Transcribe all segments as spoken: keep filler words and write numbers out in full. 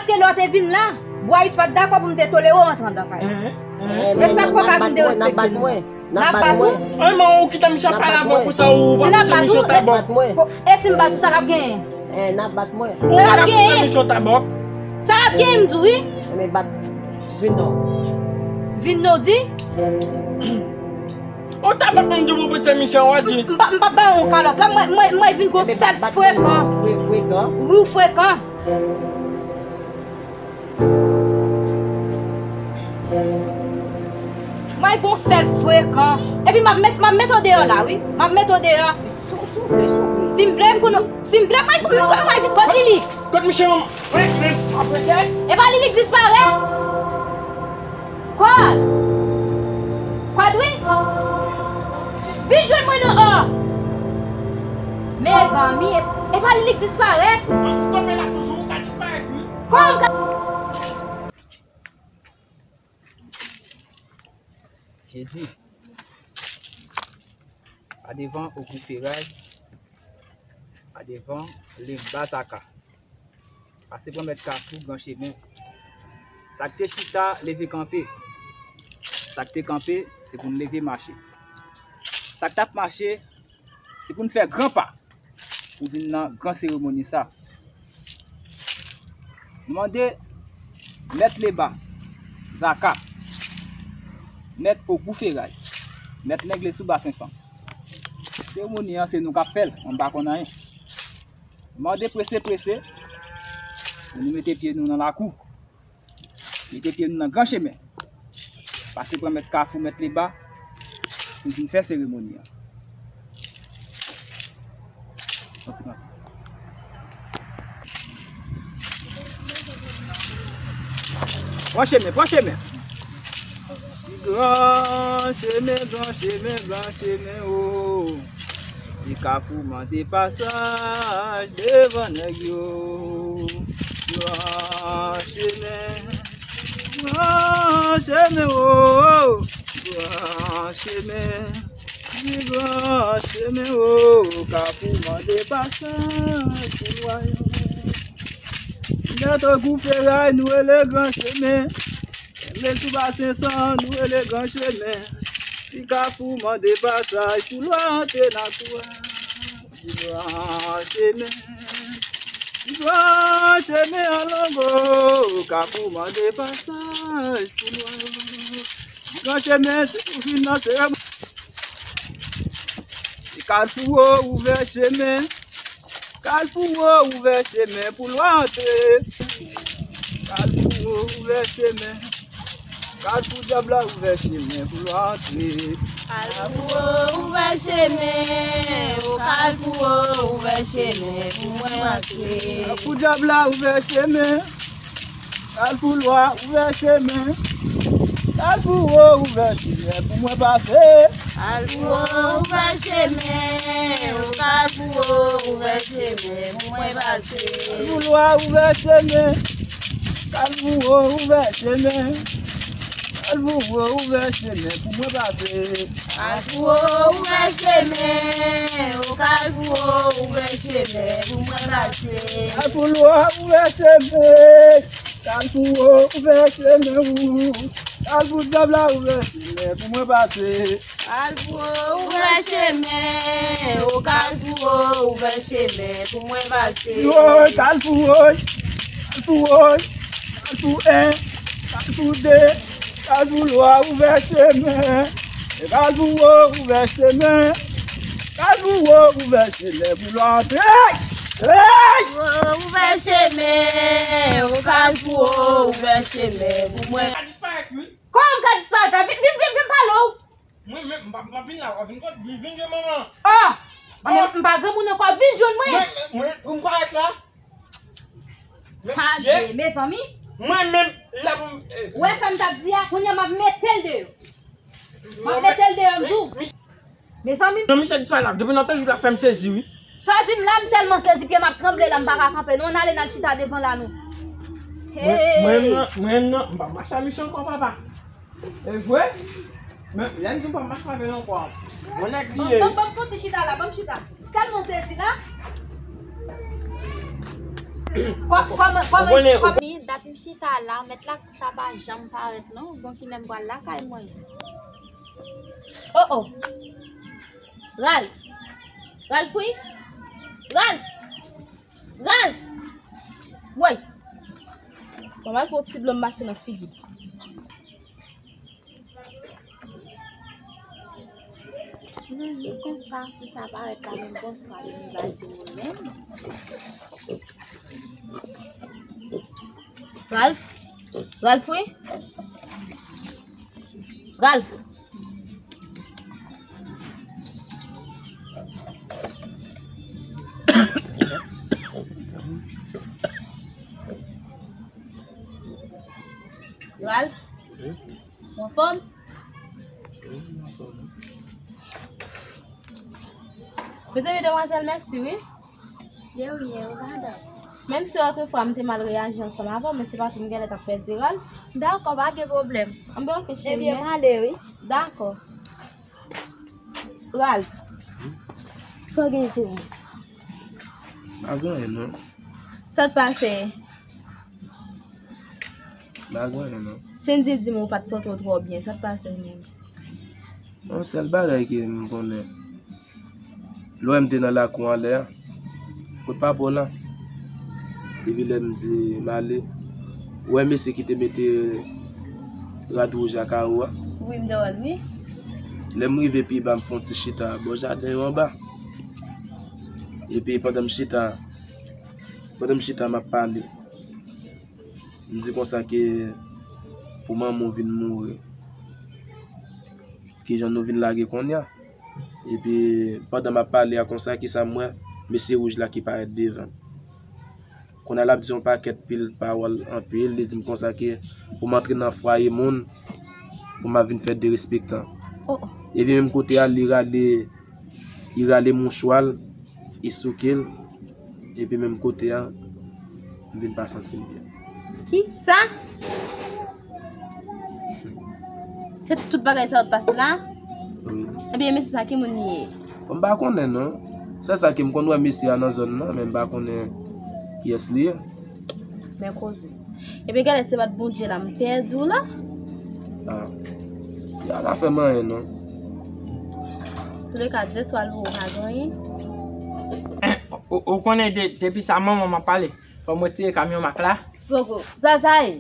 Paske lè w te vin la, Bwayis pa t dakò pou m te tolere w antre anndan kay la. E sa k fè w ka vin derespekte nou? N ap bat ou? Ay, man, ou kite misye pale avè w konsa, ou pa misye misye tabòk. E si m bat ou, sa k ap genyen? N ap bat mwen. Sa k ap genyen? Misye tabòk. Sa k ap genyen, m di w, wi. Men bat vin non. Vin non, di? Ou tabòk, m di w pou se misye, w a di. M pa, m pa bay yon kalòt. La, mwen, mwen, mwen vin gon sèl frekan. Frekan. Wi, w frekan. Mwen gon sèl frekan. Epi m ap met, m ap met w deyò la, wi. M ap met w deyò. Si, si, si w vle, si w vle. Si m vle, m konnen, si m vle, mwen, mwen, mwen vin kot Lilik. Kot misye, manman? E pa Lilik disparèt? Kòd! Kòd, wi! Vin jwenn mwen non, o! Mezanmi, e, e pa Lilik disparèt? Kòm la toujou, ou ka disparèt, wi. Kòm ka Jedi, adevan Ogou Feray, adevan Lemba Zaka. Pase pran mèt Kafou Gran Chemen. Sa k te chita, leve kanpe. Sa k te kanpe, se pou n leve mache. Sa k t ap mache, se pou n fè gran pa pou vin nan gran seremoni sa. Nou mande mèt Leba, Zaka, mèt Ogou Feray, mèt Lenglesou Basen San. Seremoni an, se nou k ap fè l, mwen m pa konn anyen. Nou mande prese prese pou nou mete pye nou nan lakou. Mete pye nou nan gran chemen. Pase pran mèt Kafou, mèt Leba, pou vin fè seremoni an. Yon ti kanpe. Pran chemen, pran chemen. Ti gran chemen, gran chemen, gran chemen, o. Ti Kafou mande pasaj devan nèg yo. Gran chemen, gran chemen, o. Gran chemen, gran chemen, o. Kafou mande pasaj pou lwa yo. Mèt Ogou Feray, nou rele gran chemen. Lenglesou Basen San, nou rele gran chemen. Ti Kafou mande pasaj pou lwa antre nan kou a. Gran chemen, gran chemen an longo, Kafou mande pasaj pou lwa yo. Gran chemen, se pou vin nan seremoni. Kalfou o, ouvè chemen. Kalfou o, ouvè chemen pou lwa antre. Kalfou o, ouvè chemen. Kalfou dyab la, ouvè chemen pou lwa antre. Kalfou o, ouvè chemen. O Kalfou o, ouvè chemen pou mwen antre. Kalfou dyab la, ouvè chemen. Kalfou lwa, ouvè chemen. Kalfou o, ouvè chemen pou mwen pase. Kalfou o, ouvè chemen. O Kalfou o, ouvè chemen pou mwen pase. Kalfou lwa, ouvè chemen. Kalfou o, ouvè chemen. Kalfou o, ouvè chemen pou mwen pase. Kalfou o, ouvè chemen. O Kalfou o, ouvè chemen pou mwen pase. Kalfou lwa, ouvè chemen. Kalfou o, ouvè chemen ou. Kalfou dyab la, ouvè chemen pou mwen pase. Kalfou o, ouvè chemen. O Kalfou o, ouvè chemen pou mwen pase. Woy, Kalfou woy. Kalfou woy. Kalfou en. Kalfou de. Kalfou lwa, ouvè chemen. Kalfou o, ouvè chemen. Kalfou o, ouvè chemen pou lwa antre. Hey! Kalfou o, ouvè chemen. O Kalfou o, ouvè chemen pou mwen. Kòman m ka disparèt la? Vin, vin, vin, vin pale w. Mwen menm, m pa, m pa vin la, w a vin kot, vin, vin jwenn manman. Oh! Manman, m pa granmoun ankò, vin jwenn mwen. Mwen, mwen, pou m parèt la. Mesye. Adye, mezanmi. Mwen menm, la pou m, eh. Ou wè sa m t ap di a, kounye a m ap mete l deyò. M ap mete l deyò, m di w. Mezanmi. Non, misye disparèt la. Depi nan tan jou la fè m sezi, wi. Sa w di m la, m tèlman sezi, pye m ap tranble la, m pa ka kanpe. Non, n ale, n al chita devan la, nou. Mwen, mwen, mwen, mwen, m pa mache a misye ankò, papa. E vre? Men, lè m di m pa mache avè l ankò. Bon nèg li ye. Ban m, ban m fon ti chita la, ban m chita. Tèlman sezi la. Kò-, kòman, kòman, kòman, Depi m chita la, mèt lakou sa pa janm parèt non. Bon, kilè m pral lakay mwen? Oh, oh. Ralph! Ralph, wi! Ralph! Ralph! Woy! Bon, m al pran ti dlo m pase nan figi. Hmm, e konsa, fi sa parèt la menm, bonswa, li menm pa di moun menm. Ralph? Ralph, wi? Ralph! Ralph? Wi? Ou anfòm? Wi, m anfòm. Mezanmi, demwazèl, mèsi, wi. De rien, wi, madanm. Menm si otrefwa m te mal reyaji ansanm avè w, men se pa tou m genlè t ap pèdi Ralph. Dakò, pa gen pwoblèm. Anben, oke, cheri, mèsi. Ebyen, m ale, wi. Dakò. Ralph, sa w gen, cheri? Pa gen anyen, non. Sa k pase? Pa gen anyen, non. Cindy di m ou pa t pote w twò byen. Sa k pase menm? Bon, sèl bagay ke m konnen, lè w wè m te nan lakou anlè a, kot papa w lan. Epi lè m di m ale, ou wè mesye ki te mete rad wouj a kawo a? Wi, m te wè l, wi. Lè m rive pi ba, m fè yon ti chita bò jaden yo anba. Epi pandan m chita, pandan m chita, m ap pale. M di konsa ke pou manman w vin mouri, kijan nou vin lage kounye a? Epi, pandan m ap pale a konsa, kisa m wè? Mesye wouj la ki parèt devan m. Kounye a, l ap di yon pakèt pil pawòl anpil. Li di m konsa ke pou m antre nan fwaye moun, pou m ap vin fè derespektan. Oh. Epi, menm kote a, li rale, li rale mouchwa l, li souke l. Epi, menm kote a, m vin pa santi m byen. Kisa? Se tout bagay sa yo t pase la? Wi. Ebyen, mesye sa, ki moun li ye? Bon, m pa konnen, non. Sèl sa ke m konn wè mesye a nan zòn nan, men m pa konnen kiyès li ye. Men koze. Ebyen, genlè se pa t Bondye la, m pèdi w la. Ah. Li pa ka fè m anyen, non. Touleka, Dye swa louwe, ou pa gen anyen. Ou, ou konnen de-, depi sa manman m ap pale, fò m retire kamyon Mak la. Poko. Zaza e.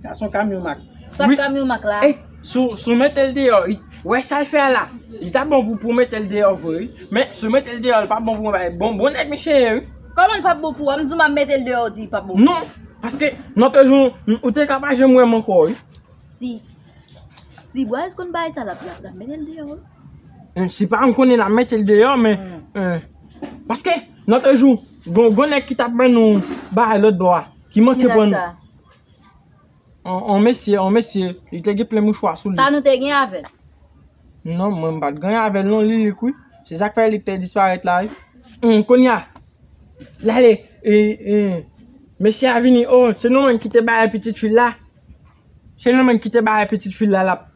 Gason kamyon Mak. Sa kamyon Mak la? Ey, si w, si w mete l deyò, wi. Wè sa l fè a la. Li ta bon pou, pou mete l deyò vre, wi. Men, si w mete l deyò, li pa bon pou mwen. Bon, bon nèg misye ye, wi. Kòman l pa bon pou ou? M di w m ap mete l deyò, ou di li pa bon pou ou. Non, paske, lòt jou, ou te ka pa janm wè m ankò, wi. Si, si Bwayis konn bagay sa, l ap, l ap, l ap mete l deyò, wi. Si pa m konnen l ap mete l deyò, men, eh, paske, lòt jou, gon, gon nèg ki t ap ban nou bagay lòt bò a, ki manke ban nou. Ki nèg sa? On, on mesye, on mesye, li te gen plen mouchwa sou li. Sa nou te gen avè l? Non, mwen m pa t gen avè l non, Lilik, wi. Se sa k fè li te disparèt la, wi. Hum, kounye a, l ale, e, e, mesye a vini, oh, se nou menm ki te bay pitit fi la. Se nou menm ki te bay pitit fi la, l ap.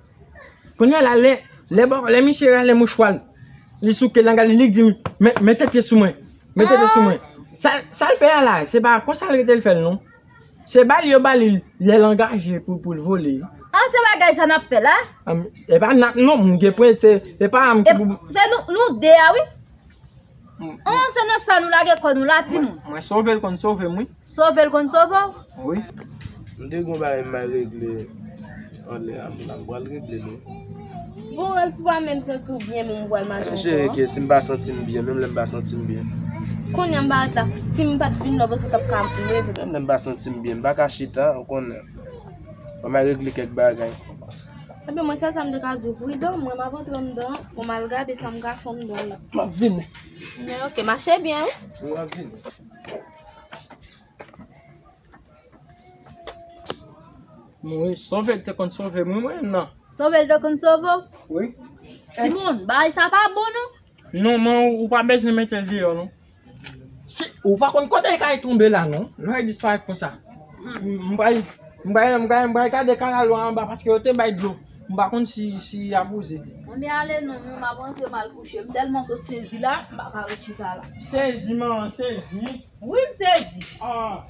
Kounye a la, lè, lè, lè misye rale mouchwa l, li souke l, li di m, "Met, mete pye sou mwen. Mete pye sou mwen." Sa, sa l fè a la, se pa konsa l rete l fè l, non. Se ba li yo ba li lè l angaje pou, pou l vole. Ah, se bagay sa n ap fè la? Am, e pa n ap non, m gen pwen, se, se pa m ki pou. Se nou, nou de a, wi. Mm. Ah, se nan sa nou lage kò nou la, timoun. Mwen, mwen sove l konn sove m, wi. Sove l konn sove w? Wi. M te gon bagay m al regle anlè a, m la, m pral regle l, wi. Bon, Ralph, ou pa menm santi w byen, menm ou pral mache ankò. Cheri, ke si m pa santi m byen, menm lè m pa santi m byen. Kounye a m pa ret la, si m pa t vin la, ou panse w t ap ka leve? Menm lè m pa santi m byen, m pa ka chita, ou konnen. Fò m al regle kèk bagay. Ebyen, mwen, sèl sa m te ka di w, pridan, mwen, m ap antre anndan, pou m al gade sa m ka fè anndan la. M ap vini. Men, oke, mache byen, wi. M ap vini. Mwen, sove l te konn sove mwen, mwen, non. Sove l te konn sove w? Wi. Timoun, bagay sa pa bon, non? Non, men ou, ou pa bezwen mete l deyò, non. Si, ou pa konn kote l kay tonbe la, non. Lè l disparèt konsa. M, m pral, m pral, m pral, m pral gade kalalou anba, paske yo te bay dlo. M pa konn si, si y ap wouze. Anben ale non, mwen, m ap rantre, m al kouche. M tèlman sot sezi la, m pa ka ret chita la. Sezi, manman, sezi. Wi, m sezi. Ah.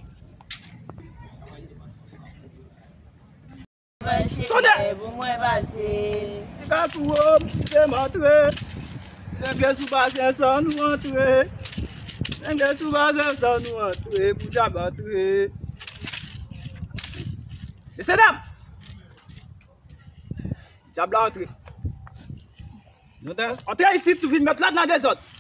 Tonnè! Pou mwen pase. Ti Gafou, se m antre. Nèg sou basen san nou antre. Nèg sou basen san nou antre. Pou dyab antre. Mesye dam! Dyab la antre. Nou te antre isit, nou vin met lòd nan dezòd.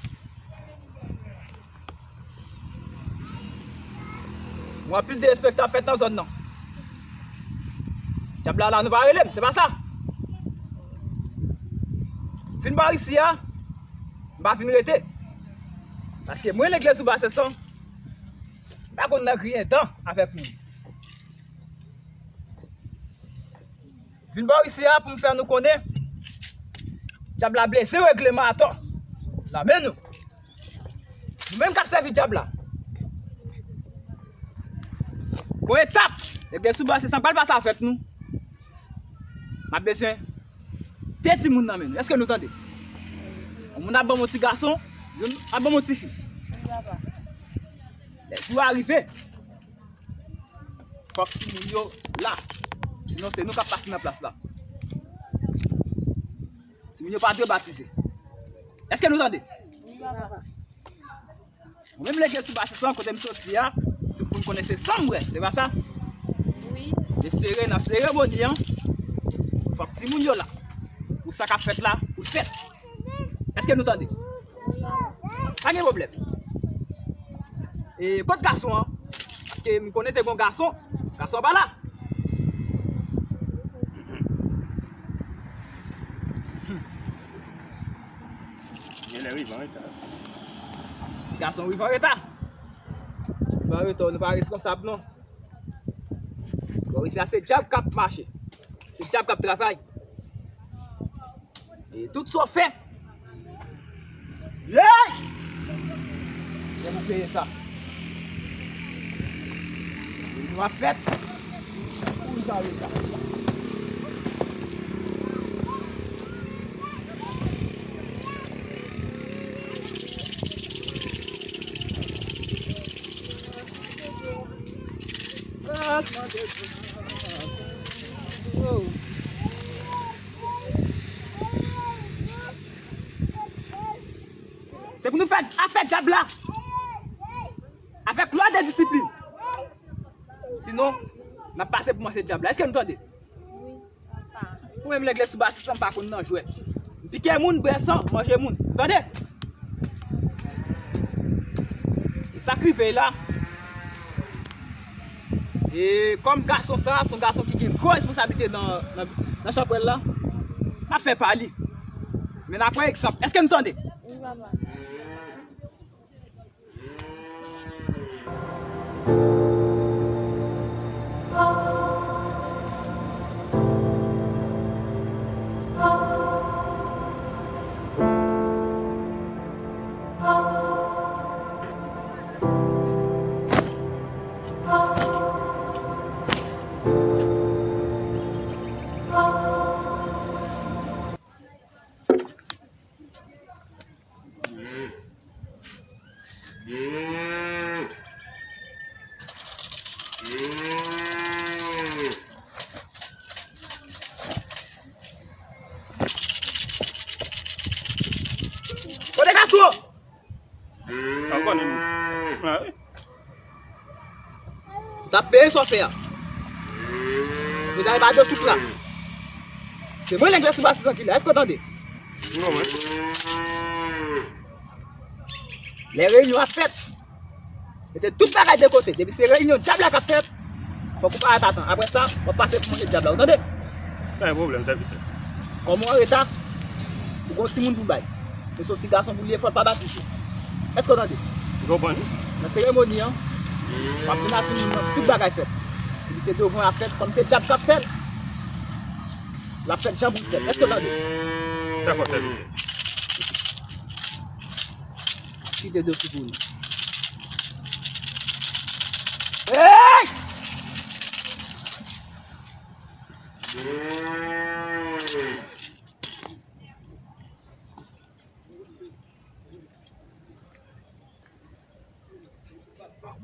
Yon anpil derespektan fèt nan zòn nan. Dyab la la, nou pa rele m, se pa sa. Vin bò isi a, m pa vin rete. Paske mwen, legliz sou basen san, m pa konn nan griyen tan avèk moun. Vin bò isi a pou m fè nou konnen. Dyab la blese regleman atò. Nan men nou. Nou menm k ap sèvi dyab la. Bon etap. Legliz sou basen san pral pase avèk nou. M ap bezwen de timoun nan men nou. Èske nou tande? Yon moun ap ban m yon ti gason, yon ap ban m yon ti fi. Lè jou a rive, fòk timoun yo la. Sinon, se nou k ap pase nan plas la. Timoun yo pa dwe batize. Èske nou tande? Mwen menm legliz sou basen san kote m soti a, tout moun konnen se san m bwè, se pa sa? Wi. M espere nan seremoni an, fòk timoun yo la. Pou sa k ap fèt la, pou l fèt. Èske nou tande? Pa gen pwoblèm. E kot gason an? Paske m konnen te gon gason. Gason an pa la. Genlè rive an reta. Gason rive an reta. Rive an reta, nou pa reskonsab non. Bon, isi a se dyab k ap mache. Se dyab k ap travay. E tout sa w fè. Yey! Lè nou peye sa. Nou ap fèt. Pou nou sa reta. Se pou nou fè afè dyab la avèk lòd e disiplin. Sinon, n ap pase pou manje dyab la. Èske nou tande? Ou menm legliz sou basen san m pa konn nan jwèt. M pike moun, bwè san, manje moun. Tande? E sa k rive la. E kòm gason sa, se yon gason ki gen gwo responsablite nan, nan, nan chanpwèl la, n ap fè pa li. Men n ap pran egzanp. Èske nou tande? Wi, papa. Kote gason? Ou konnen m. Ou t ap peye sa w fè a. Mezanmi, pa de tout la. Se mwen nèg la sou basis an ki la. Èske w tande? Non, mwen. Lè reyinyon ap fèt, mete tout bagay de kote. Depi se reyinyon dyab la k ap fèt, fòk ou parèt atan. Apre sa, w ap pase pou manje dyab la. Ou tande? Pa gen pwoblèm, sèvitè. Kòm ou an reta, ou gon timoun pou bay. Men se yon ti gason pou li ye, fò l pa batize. Èske w tande? M konprann. Nan seremoni an, w ap sina timoun nan, tout bagay fèt. Epi se devan w ap fèt, kòm se dyab k ap fè l, l ap fèt jan pou l fèt. Èske w tande? Dakò, sèvitè. Kite dosye pou nou. Hey!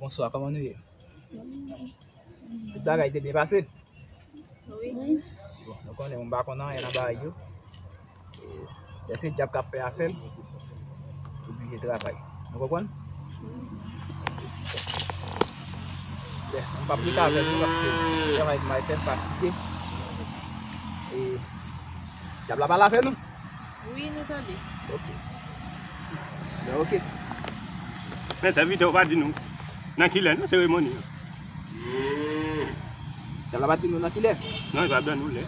Bonswa, kòman nou ye? Tout bagay te byen pase? Wi. Bon, nou konnen, m pa konn anyen nan bagay yo. E, lè se dyab k ap fè afè l, oblije travay. Nou konprann? Bon, m p ap rete avè nou paske travay m al fè m fatige. E, dyab la pale avè nou. Wi, nou tande. Ok. Ben, ok. Men sèvitè, ou pa di nou nan kilè non seremoni an? Dyab la pa di nou nan kilè? Non, li pa ban nou lè.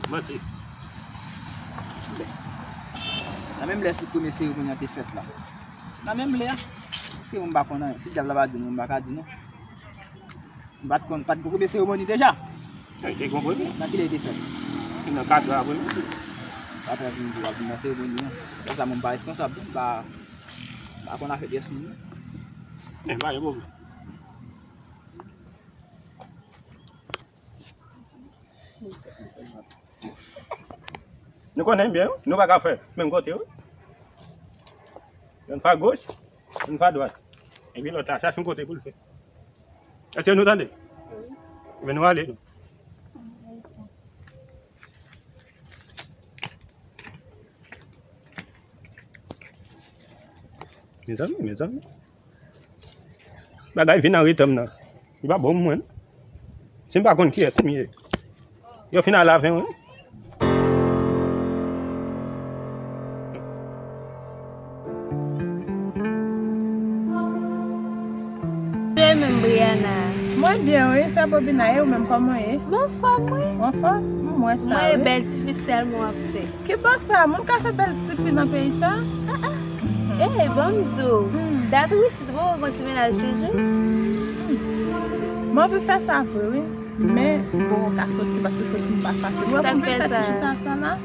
Manti. Nan menm lè si premye seremoni an te fèt la. Nan menm lè a. Si mwen m pa konn anyen, si dyab la pa di nou, mwen m pa ka di nou. M pa t konn, pa t gen premye seremoni deja? Li te gen premye. Nan kilè li te fèt? Nan katrè apremidi. Katrè apremidi, w ap vin nan seremoni an. Lè sa mwen m pa responsab, m pa, m pa konn afè pyès moun. Men, pa gen pwoblèm. Nou konnen byen, wi. Nou pa ka fè menm kote, wi. Youn fè goch, youn fè dwat. Epi lòt la chache yon kote pou l fè. Èske nou tande? Men nou ale, nou. Mezanmi, mezanmi. Bagay vin nan ritan m nan. Li pa bon pou mwen. Si m pa konn kiyès m ye. Yo fin al avè m, wi. Mwen byen, wi, sè Bobina, e ou menm, kòman w ye? Mwen anfòm, wi. Ou anfòm? M wè sa, wi. Mwen e bèl ti fi sèlman w ap fè. Ki bò sa? Moun ka fè bèl ti fi nan peyi sa? Ah, ah. Eh, ban m di w. Hmm. Dat ou isit, ou poko gon ti mennaj toujou? Hmm. M anvi fè sa vre, wi. Men, m poko ka soti paske soti m pa fasil. Ou wè pou m vin fè ti chita sa la?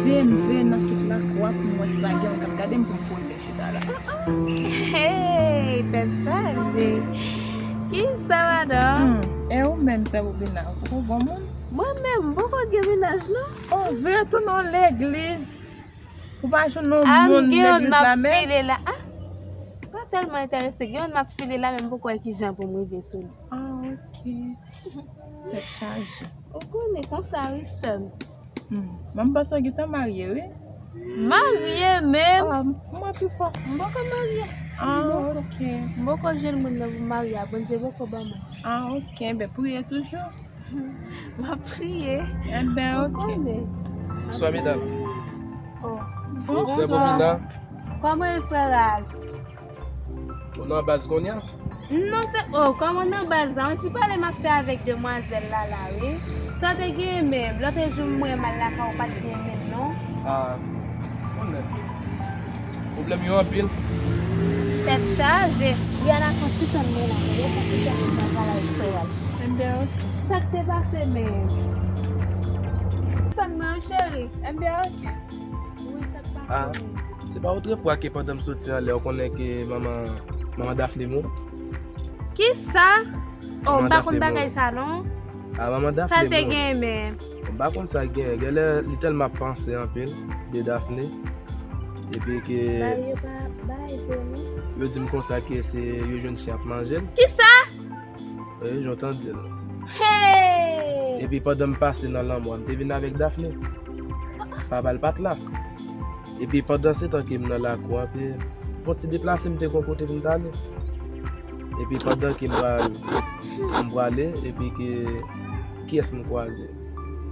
Veye m, veye nan tout lakou a pou m wè si pa gen yon k ap gade m pou m pran yon chita la. Hey, tèt chaje. Kisa, madanm? Hmm. E ou menm, sè Bobina, ou poko bon moun? Mwen menm, m poko gen mennaj, non. Oh, vire tounen yon legliz. Ou pa jwenn yon moun legliz la menm? File la. Ah, pa tèlman enterese. Gen youn m ap file la, men m poko wè kijan pou m rive sou li. Ah, ok. Tèt chaje. Ou konnen konsa, wi, sè m. Hmm. Mwen, m panse w gentan marye, wi. Marye menm? Ah, mwen pi fò. M poko marye. Ah, ok. M poko jwenn moun nan pou m marye a. Bondye poko ban mwen. Ah, ok. Ben, priye toujou. M ap priye. Enben, ok. Ou konnen. Bonswa, medam. Oh. Bonswa. Bonswa, Bobina. Kòman e, frè Ralph? Ou nan baz kounye a? Non, se, oh, kòman nan baz la? Yon ti pale m ap fè avèk demwazèl la, la, wi. Sa w te genyen menm? Lòt jou m wè m al lakay ou, pa t genyen menm, non. Ah, konnen. Pwoblèm yo anpil. Tèt chaje. Rihanna, fon ti tann mwen la, men yo fè ti tann mwen nan travay frè a. Enben, ok. Sa k te pase menm? Tann mwen, cheri. Enben, ok. Wi, sa k pase menm? Ah, se pa otrefwa ke pandan m soti anlè, ou konnen ke manman, manman Daphné mouri? Kisa? Oh, m pa konn bagay sa, non. Ah, manman Daphné mouri. Sa l te genyen menm? M pa konn sa l genyen. Genlè li tèlman ap panse anpil de Daphné. Epi ke bagay yo pa bagay vre, non. Yo di m konsa ke se yo jwenn chen ap manje l. Kisa? Wi, jan w tande l. Hey! Epi pandan m pase nan lanmò a, m te vin avèk Daphné. Papa l pa t la. Epi pandan se tan ke m nan lakou a, epi fon ti deplase m te gon kote pou m t ale. Epi pandan ke m pral, m prale, epi ke, kiyès m kwaze?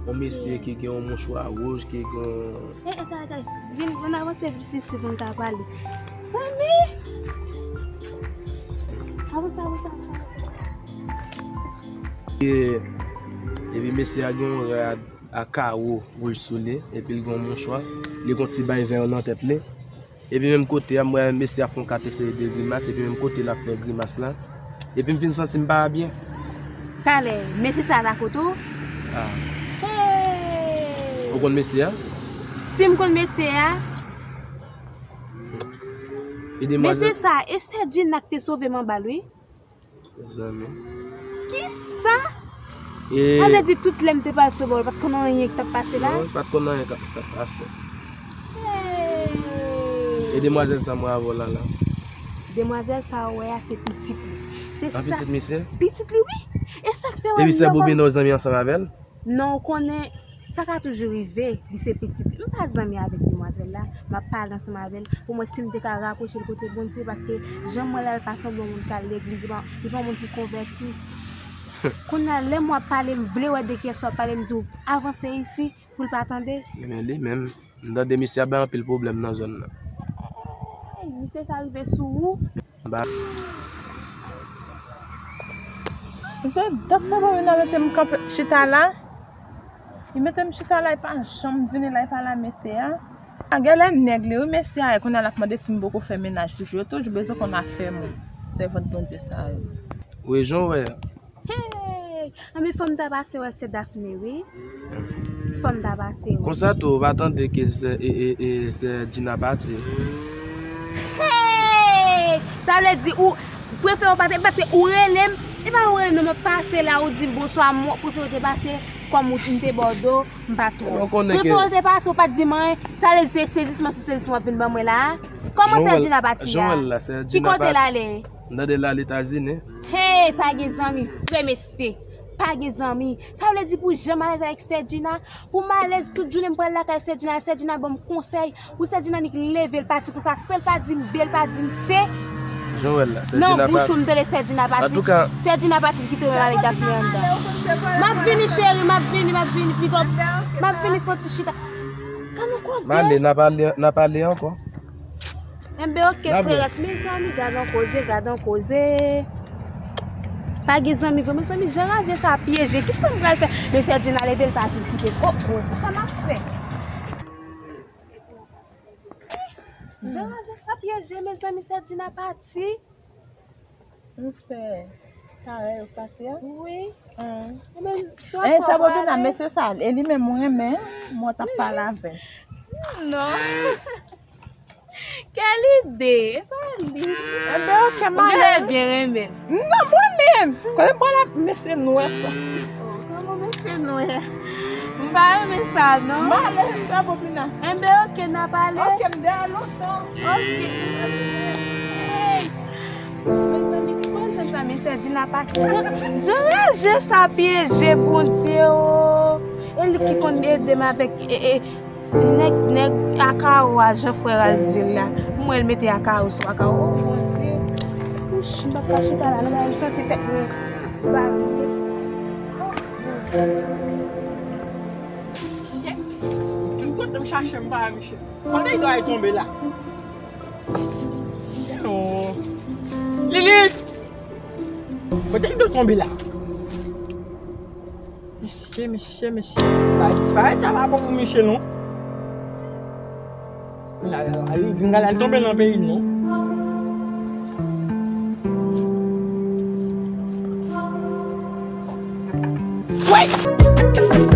Yon mesye ki gen yon mouchwa wouj, ki gen... Eh, eh, kay, kay. Vin, vin avanse plis isi pou n ka pale. Zanmi! Avanse, avanse, avanse. E, epi mesye a gen yon rad a kawo wouj sou li, epi l gen yon mouchwa. Li gen yon ti bay vè nan tèt li. Epi menm kote a, m wè mesye a fè yon kat eseye de grimas, epi menm kote l ap fè grimas la. Epi m vin santi m pa byen. Talè, mesye sa la kote w? Ah. Hey! Ou konn mesye a? Si m konn mesye a. E demwazèl. Mesye sa, e sè Gina k te sove m anba l, wi. Mezanmi. Kisa? E sa vle di tout lè m te pral sou bò, ou pa t konn anyen k t ap pase la? Non, pa t konn anyen k ap, k ap pase. Hey! E demwazèl sa m wè avè w la, la. Demwazèl sa ou wè a, se pitit li. Se sa. An pitit misye? Pitit li, wi. E sa k fè w wè m... Epi sè Bobina ou zanmi ansanm avè l? Non, ou konnen, sa ka toujou rive, li se pitit. M pa zanmi avèk demwazèl la, m ap pale ansanm avè l pou mwen si m te ka rapwoche l kote Bondye, paske jan m wè l la, l pa sanble yon moun k al legliz, li pa, li pa yon moun ki konvèti. Kounye a, lè m w ap pale, m vle wè de kiyès w ap pale, m di w avanse isi pou l pa tande. Ebyen, li menm, m tande misye ap bay anpil pwoblèm nan zòn nan. Ey, misye sa rive sou ou? Ba. Misye, dat sa bon, vin mete m kanpe, chita la. Li mete m chita la, li pa janm vini la, li pa la, mesye a. A, genlè nèg li, wi, mesye a, e kounye a l ap mande si m poko fè mennaj toujou. Yo toujou bezwen konn afè moun. Sèvant Bondye sa yo. Wi, jan w wè a. Hey! Anben, fò m ta pase wè sè Daphné, wi. Fò m ta pase wè. Konsa tou, ou pa tande ke sè, e, e, e, sè Gina pati? Hey! Sa vle di ou prefere w pa te, paske ou rele m, e pa ou rele m non, mwen pase la, ou di m bonswa, mwen prefere w te pase, kòm ou, m te ba w do, m pa twò. Prefere w te pase, ou pa t di m anyen, sa vle di se sezisman sou sezisman w ap vin ban mwen la a? Kòman sè Gina pati a? Ki kote l ale? M tande l al Etazini. Hey, pa gen zanmi vre, mesye. Pa gen zanmi. Sa vle di pou jan m alèz avèk sè Gina, pou m alèz tout jounen m pral lakay sè Gina, sè Gina ban m konsèy, pou sè Gina nik leve l pati konsa, san l pa di m B, l pa di m C. Jan w wè l la, sè Gina pati. Nan bouch ou m tande sè Gina pati. Antouka, sè Gina pati, l kite w menm avèk Daphné anndan. M ap vini, cheri, m ap vini, m ap vini, pick up. M ap vini fè yon ti chita. Ka nou koze. M ale, n a pale, n a pale ankò. Enben, oke, frè, mezanmi, gad yon koze, gad yon koze. Pa gen zanmi vre, mezanmi, jan raje sa pyeje. Kisa m pral fè? Mesye Gina leve l pati, l kite m. Oh, oh, sa m ap fè? Jan raje sa pyeje, mezanmi, mesye Gina pati. Ou fè parèy ou pase a? Wi. Enben, sa Bobina, mesye sa, e li menm ou renmen, mwen t ap pale avè l. Non. Kèl ide, e pa li. Enben, oke, m ale. Ou genlè byen renmen l. Non, mwen menm. Kote m pral ap mesye nwè sa? Oh, kòman mesye nwè? M pa renmen sa, non. M ale, sa Bobina. Enben, oke, n ap pale. Oke, m dèyè lontan. Oke. Hey. Mezanmi, ki konn fè sa, mesye Gina pase. Jan, jan raje sa pyeje, Bondye, o. E li ki konn ede m avèk, e, e, nèg, nèg Akawo a, jan frè a l di l la. M wè l mete Akawo sou Akawo. O, Bondye. Kouch, m p ap ka chita la, non, m santi tèt mwen bagye. Michel, tout kote m chache m pa wè Michel. Kote li dwe tonbe la? Michel, oh. Lilith! Kote li dwe tonbe la? Mesye, mesye, mesye. Sa disparèt sa pa bon pou Michel, non. La, la, la, li vin la, li tonbe nan peyi, non. Wè!